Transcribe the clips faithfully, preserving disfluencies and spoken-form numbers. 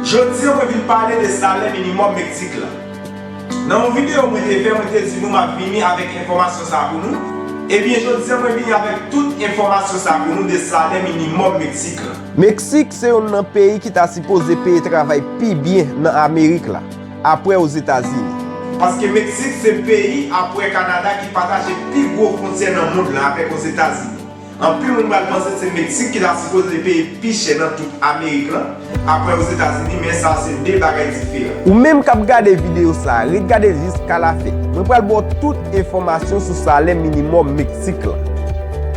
Jodi a mwen vin pale de salè minimòm Meksik la. Nan yon videyo mwen te fè, mwen te di nou m ap vini avèk enfòmasyon sa pou nou. Ebyen, jodi a mwen vini avèk tout enfòmasyon sa pou nou de salè minimòm Meksik la. Meksik se youn nan peyi ki ta sipoze peye travay pi byen nan Amerik la, apre Ozetazini. Paske Meksik se peyi, apre Kanada, ki pataje pi gwo fwontyè nan mond lan avèk Ozetazini. Anpil moun pral panse se Meksik ki ta sipoze peye pi chè nan tout Amerik lan, apre Ozetazini, men sa se de bagay diferan. Ou menm k ap gade videyo sa a, ret gade jiska lafen. Mwen pral ba w tout enfòmasyon sou salè minimòm Meksik lan.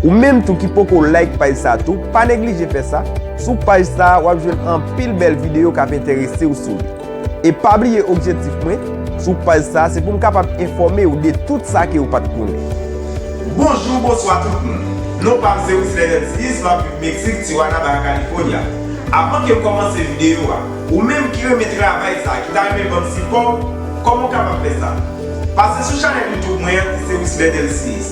Ou menm tou ki poko like paj sa a tou, pa neglije fè sa. Sou paj sa a, w ap jwenn anpil bèl videyo k ap enterese w sou li. E pa bliye objektif mwen sou paj sa a, se pou m kapab enfòme w de tout sa ke w pa t konnen. Bonjou, bonswa tout moun. Non pa m se Wisler Delcius, m ap viv Meksik, Tijuana, Baja California. Avan ke m kòmanse videyo a, ou menm ki renmen travay sa a, ki ta renmen ban m sipò, kòman w kapab fè sa? Pase sou chanèl YouTube mwen an ki se Wisler Delcius.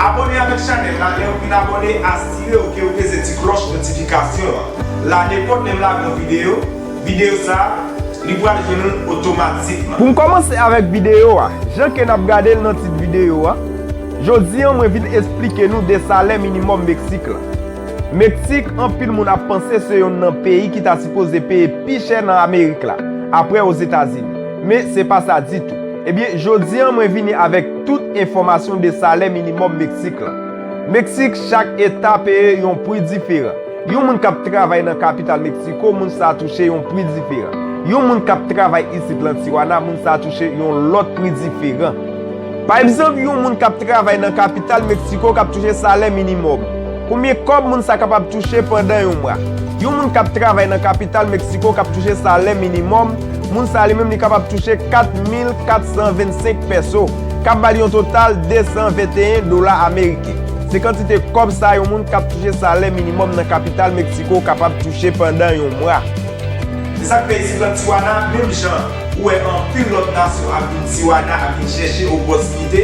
Abòne avèk chanèl la, lè w fin abòne, asire w ke w peze ti klòch notifikasyon an. La, nenpòt lè m lage yon videyo, videyo sa a, li pral jwenn ou otomatikman. Pou m kòmanse avèk videyo a, jan ke n ap gade l nan tit videyo a, jodi a mwen vin esplike nou de salè minimòm Meksik lan. Meksik, anpil moun ap panse se youn nan peyi ki ta sipoze peye pi chè nan Amerik la, apre Ozetazini. Men se pa sa ditou. Ebyen, jodi a mwen vini avèk tout enfòmasyon de salè minimòm Meksik lan. Meksik, chak eta peye yon pri diferan. Yon moun k ap travay nan kapital Meksiko, moun sa a touche yon pri diferan. Yon moun k ap travay isit lan Tijuana, moun sa a touche yon lòt pri diferan. Pa egzanp, yon moun k ap travay nan kapital Meksiko k ap touche salè minimòm. Konbyen kòb moun sa kapab touche pandan yon mwa? Yon moun k ap travay nan kapital Meksiko k ap touche salè minimòm, moun sa li menm li kapab touche kat mil kat san vennsenk pèso, k ap ba l yon total de san venteyen dola ameriken. Se kantite kòb sa yon moun k ap touche salè minimòm nan kapital Meksiko kapab touche pandan yon mwa. Se sa k fè isit lan Tijuana, menm jan ou wè anpil lòt nasyon ap vin Tijuana ap vin chèche opòtinite,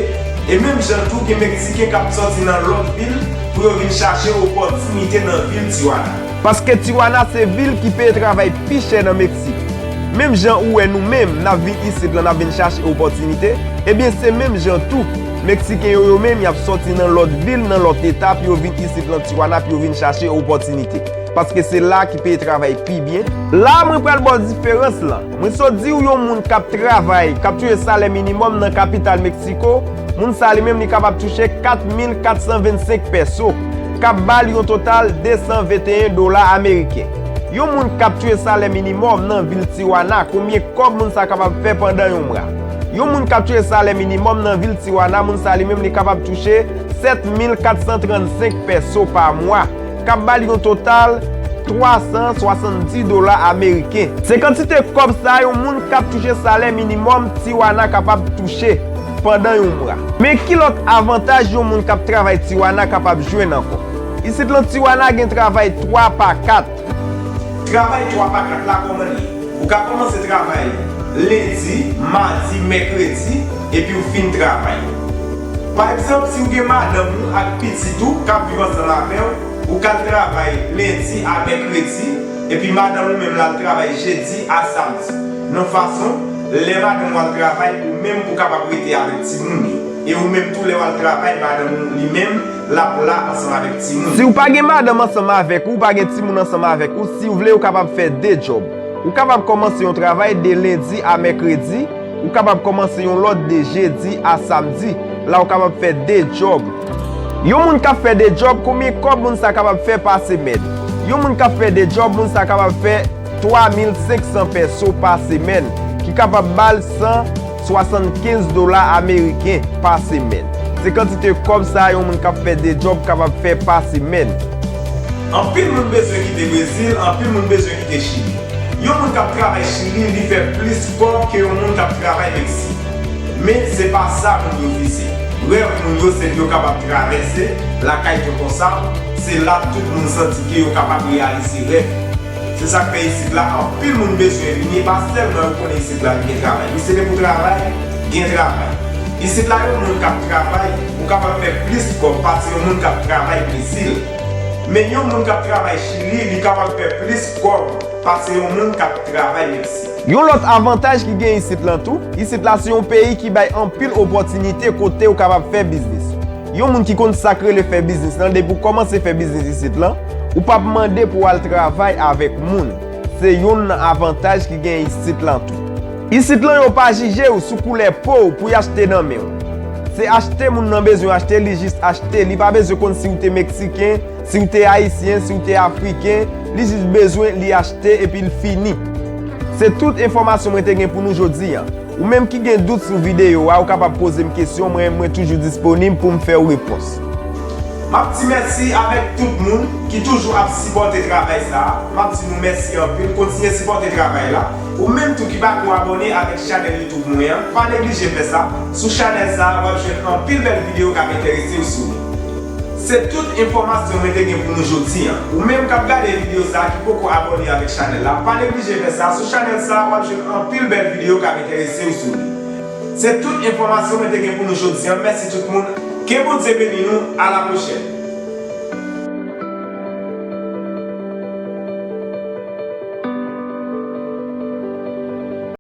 e menm jan tou gen Meksiken k ap sòti nan lòt vil pou yo vin chache opòtinite nan vil Tijuana. Paske Tijuana se vil ki peye travay pi chè nan Meksik. Menm jan ou wè nou menm, n ap vin isit lan, n ap vin chache opòtinite, ebyen se menm jan tou, Meksiken yo, yo menm, y ap sòti nan lòt vil, nan lòt eta, pou yo vin isit lan Tijuana, pou yo vin chache opòtinite. Paske se la ki peye travay pi byen. La, mwen pral ba w diferans lan. Mwen sot di w yon moun k ap travay, k ap touche salè minimòm nan kapital Meksiko, moun sa li menm li kapab touche kat mil kat san vennsenk pèso, k ap ba l yon total de san venteyen dola ameriken. Yon moun k ap touche salè minimòm nan vil Tijuana, konbyen kòb moun sa kapab fè pandan yon mwa? Yon moun k ap touche salè minimòm nan vil Tijuana, moun sa li menm li kapab touche sèt mil kat san trannsenk pèso pa mwa, k ap ba l yon total twa san swasanndis dola ameriken. Se kantite kòb sa yon moun k ap touche salè minimòm Tijuana kapab touche pandan yon mwa. Men ki lòt avantaj yon moun k ap travay Tijuana kapab jwenn ankò? Isit lan Tijuana gen travay twa pa kat. Travay twa pa kat la kòman l ye? Ou ka kòmanse travay lendi, madi, mèkredi, epi w fin travay. Pa egzanp, si w gen madanm ou ak pitit ou k ap viv ansanm avè w, ou ka al travay lendi a mèkredi, epi madanm ou menm l al travay jedi a samdi. Nan fason, lè madanm ou al travay, ou menm ou kapab rete avèk timoun yo. E ou menm tou, lè w al travay, madanm ou li menm, l ap la ansanm avèk timoun. Si w pa gen madanm ansanm avèk ou, ou pa gen timoun ansanm avèk ou, si w vle, ou kapab fè de djòb. Ou kapab kòmanse yon travay de lendi a mèkredi, ou kapab kòmanse yon lòt de jedi a samdi. La, ou kapab fè de djòb. Yon moun k ap fè de djòb, konbyen kòb moun sa kapab fè pa semèn? Yon moun k ap fè de djòb, moun sa kapab fè twa mil senk san pèso pa semèn, ki kapab ba l san swasannkenz dola ameriken pa semèn. Se kantite kòb sa a yon moun k ap fè de djòb kapab fè pa semèn. Anpil moun bezwen kite Brezil, anpil moun bezwen kite Chili. Yon moun k ap travay Chili, li fè plis kòb ke yon moun k ap travay Meksik. Men, se pa sa moun yo vize. Rèv moun yo, se pou yo kapab travèse lakay Tonton Sam. Se la tout moun santi ke yo kapab reyalize rèv. Se sa k fè isit la, anpil moun bezwen vini, e pa sèlman yo konnen isit la gen travay. Men se depi w travay, gen travay. Isit la, yon moun k ap travay, ou kapab fè plis kòb pase yon moun k ap travay Brezil. Men yon moun k ap travay Chili, li kapab fè plis kòb pase yon moun k ap travay Meksik. Yon lòt avantaj ki gen isit lan tou, isit la se yon peyi ki bay anpil opòtinite kote ou kapab fè biznis. Yon moun ki konn sa k rele fè biznis lan, depi w kòmanse fè biznis isit lan, ou p ap mande pou w al travay avèk moun. Se youn nan avantaj ki gen isit lan tou. Isit lan yo pa jije w sou koulè po w pou y achte nan men w. Se achte moun nan bezwen achte, li jis achte. Li pa bezwen konn si w te meksiken, si w te ayisyen, si w te afriken, li jis bezwen li achte epi l fini. Se tout enfòmasyon mwen te gen pou nou jodi a. Ou menm ki gen dout sou videyo a, ou kapab poze m kesyon, mwen, mwen toujou disponib pou m fè w repons. M ap di mèsi avèk tout moun ki toujou ap sipòte travay sa a. M ap di nou mèsi anpil, kontinye sipòte travay la. Ou menm tou ki pako abòne avèk chanèl YouTube mwen an, pa neglije fè sa. Sou chanèl sa a, w ap jwenn anpil bèl videyo k ap enterese w sou li. Se tout enfòmasyon mwen te gen pou nou jodi a. Ou menm k ap gade videyo sa a ki poko abòne avèk chanèl la, pa neglije fè sa. Sou chanèl sa a, w ap jwenn anpil bèl videyo k ap enterese w sou li. Se tout enfòmasyon mwen te gen pou nou jodi a. Mèsi tout moun. Ke Bondye beni nou. A la pwochèn.